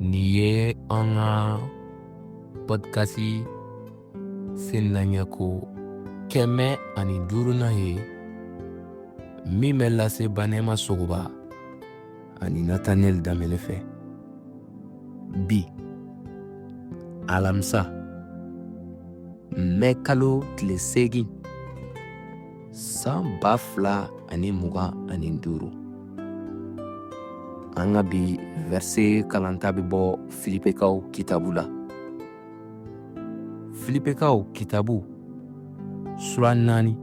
Nin ye an ka pɔdikasi senlaɲɛ ko 105nan ye min bɛ lase Banɛma Sogoba ani Natanɛli Danbɛlɛ fɛ. Bi alamisa mɛ kalo tile 8 san 2025. An ka bi vɛrse kalanta bɛ bɔ Filipekaw kitabu la. Filipekaw kitabu sura 4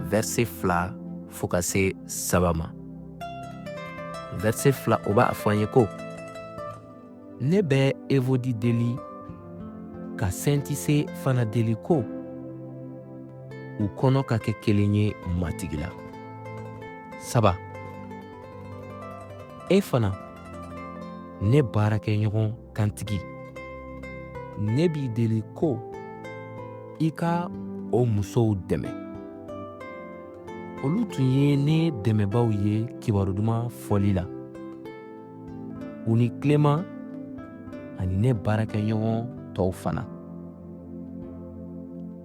vɛrse 2 fo ka se 3 ma. Vɛrse 2 o b'a fɔ an ye ko ne bɛ Evodi deli ka Sɛntise fana deli ko u kɔnɔ ka kɛ kelen ye Matigi la. 3 e fana ne baarakɛɲɔgɔn kantigi, ne b'i deli ko i ka o musow dɛmɛ. Olu tun ye ne dɛmɛbaaw ye kibaru duman fɔli la. U ni Kleman ani ne baarakɛɲɔgɔn tɔw fana.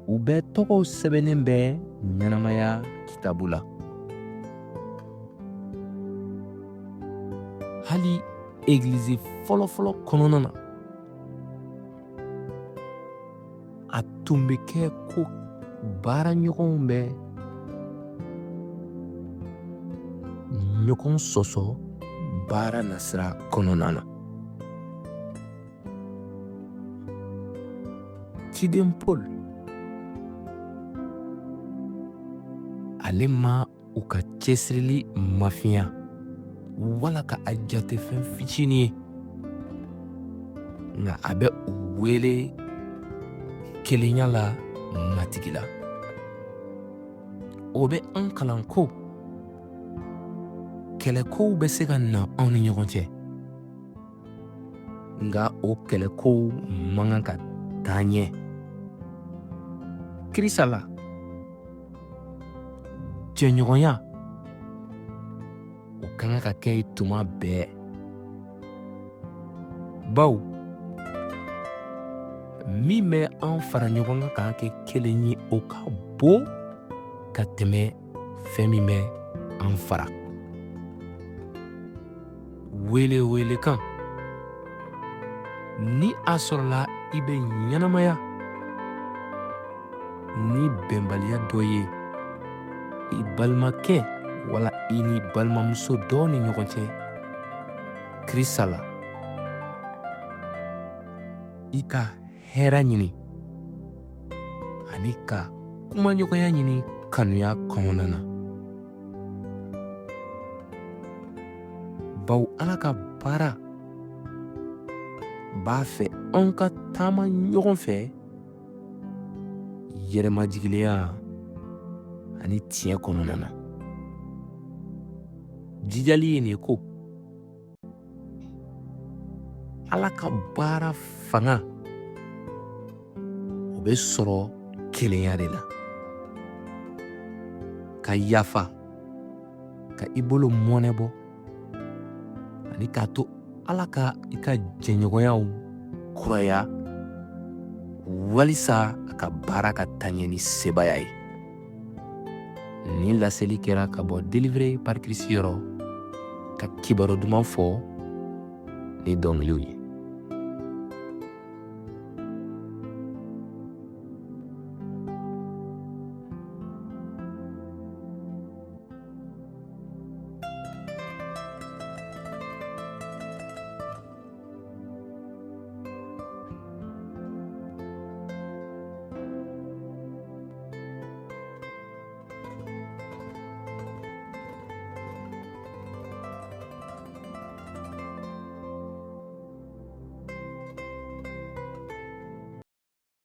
U bɛɛ tɔgɔw sɛbɛnnen bɛ ɲɛnamaya kitabu la. Hali egilizi fɔlɔfɔlɔ kɔnɔna na, a tun bɛ kɛ ko baaraɲɔgɔnw bɛ ɲɔgɔn sɔsɔ baara nasira kɔnɔna na. Ciden Paul ale ma u ka cɛsirili mafiɲɛya wala ka a jate fɛn fitinin ye, nka a bɛ u wele kelenya la Matigi la. O bɛ an kalan ko kɛlɛkow bɛ se ka na anw ni ɲɔgɔn cɛ, nka o kɛlɛkow man kan ka taa ɲɛ. Kirisa la jɛɲɔgɔnya o ka kan ka kɛ tuma bɛɛ, bawo min bɛ an fara ɲɔgɔn kan k'an kɛ kelen ye, o ka bon ka tɛmɛ fɛn min bɛ an fara. Welewelekan: ni a sɔrɔla i bɛ ɲɛnamaya ni bɛnbaliya dɔ ye i balimakɛ wala i ni balimamuso dɔ ni ɲɔgɔn cɛ Krista la, i ka hɛrɛ ɲini ani ka kumaɲɔgɔnya ɲini kanuya kɔnɔna na, bawo Ala ka baara b'a fɛ an ka taama ɲɔgɔn fɛ yɛrɛmajigilenya ani tiɲɛ kɔnɔna na. Jijali ye nin ye ko Ala ka baara fanga o bɛ sɔrɔ kelenya de la. Ka yafa, ka i bolo mɔnɛ bɔ ani k'a to Ala ka i ka jɛɲɔgɔnyaw kuraya walisa a ka baara ka taa ɲɛ ni sebaaya ye. Nin laseli kɛra ka bɔ Délivré par Christ yɔrɔ, ka kibaru duman fɔ ni dɔnkiliw ye.